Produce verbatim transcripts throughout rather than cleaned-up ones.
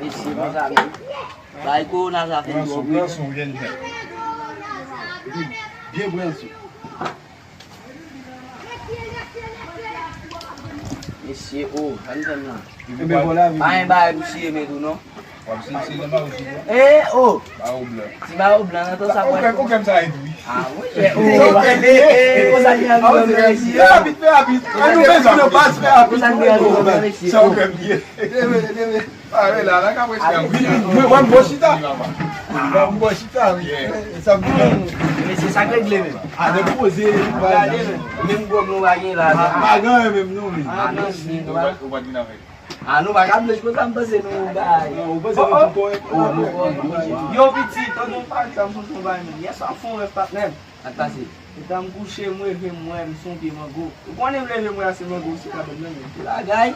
Mesye, konsa menm. Bay kowona sa fè m twòp wi. Pran sou, pran sou, jèn jan. Epi, byen pran sou. Mesye, o, sa n fè m la? Enben, vòlè avè m. Pa gen bagay pou siye men tou, non. W ap siye, siye nan mawo sou, non? E, o! Mawo blan. Ti mawo blan, nan tan sa pral. Ou fè m sa tou wi. A, wi, e, o. Fè rapid, fè rapid. An nou bezwen nan baz, fè rapid. Sa ou fè m ye. Leve, leve. A, men la, la ka prèske ap vini. Mwen, mwen, m bò chita. Mwen, m bò chita, wi. E, sa m di la. Mesye, sa k regle menm? A, depoze. Gade, men. Menm gòm nou pa gen la. Pa gen anyen menm, non, men. A, mèsi. Ou pa, ou pa t vin avèk. A, nou pa ka blej konsa, m panse nou bay. Non, ou panse nou tou kòrèk. Yo, pitit, tande yon bagay, sa m sonje yon bagay, men. Yè swa, fè yon rèv, patnè m. Sa k pase? Etan m kouche, m reve, m wè m se yon pye mango. Ou konnen m leve, m wè se mango sou kabann nan, men. Ki bagay?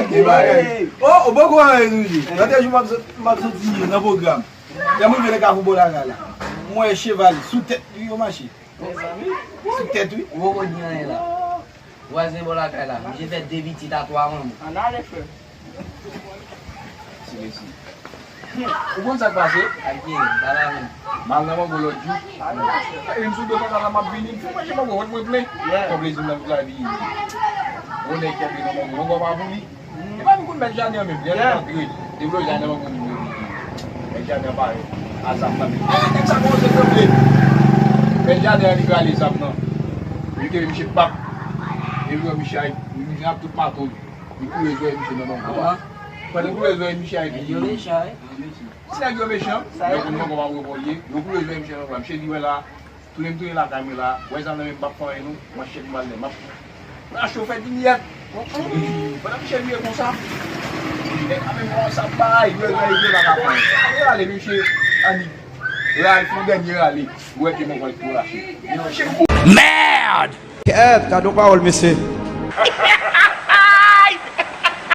Ki bagay? O, ou poko anyen toujou. Lòt jou m ap sot-, m ap soti nan pwogram. Lè m rive nan kafou bò lakay la, m wè cheval sou tèt li yo mache. Mezanmi. Sou tèt, wi. Ou poko di anyen la. Vwazen bò lakay la, misye fè de pitit a twa manman. Ann ale, frè. Silesi. Ou konn sa k pase? Ak gen, pa la menm. M al nan mango lòt jou. E m sou do papa la, m ap vini, m fin manje mango, vant mwen plen. Fè plezi m nan tout lavi. Gwo nèg kenbe nan mango, mango pa pou li. E pa vin konn mèt jaden an menm, lè l antre. Depi lè jaden an mango li vle vini. Mèt jaden an parèt. A zam nan menm. E nèg sa kòmanse tranble. Mèt jaden an li rale zam nan. Li te misye pap. Epi wè misye ay, li vin ap tout mato li. Li kouri zòrèy misye nan mango a. Pandan l kouri zòrèy misye a epi. Nèg yo mechan, wi. Si nèg yo mechan, yo konn mango pa pou yo ye. Yo kouri zòrèy misye nan mango a. Misye di wè la, tounen m tounen lakay mwen la. Wè zam nan men m p ap fè anyen non. Manchèt m al nèt. M ap rache w fè dinyèt. Pandan misye vire konsa. Nèg la menm wè sa bay. Yo, yo, yo pa ka fè anyen. Yo rale misye annik. Rale, fè yon dènye rale. Ou wè ke mango a tou rache. Yo, misye Merde! Kèt, gade yon pawòl, mesye.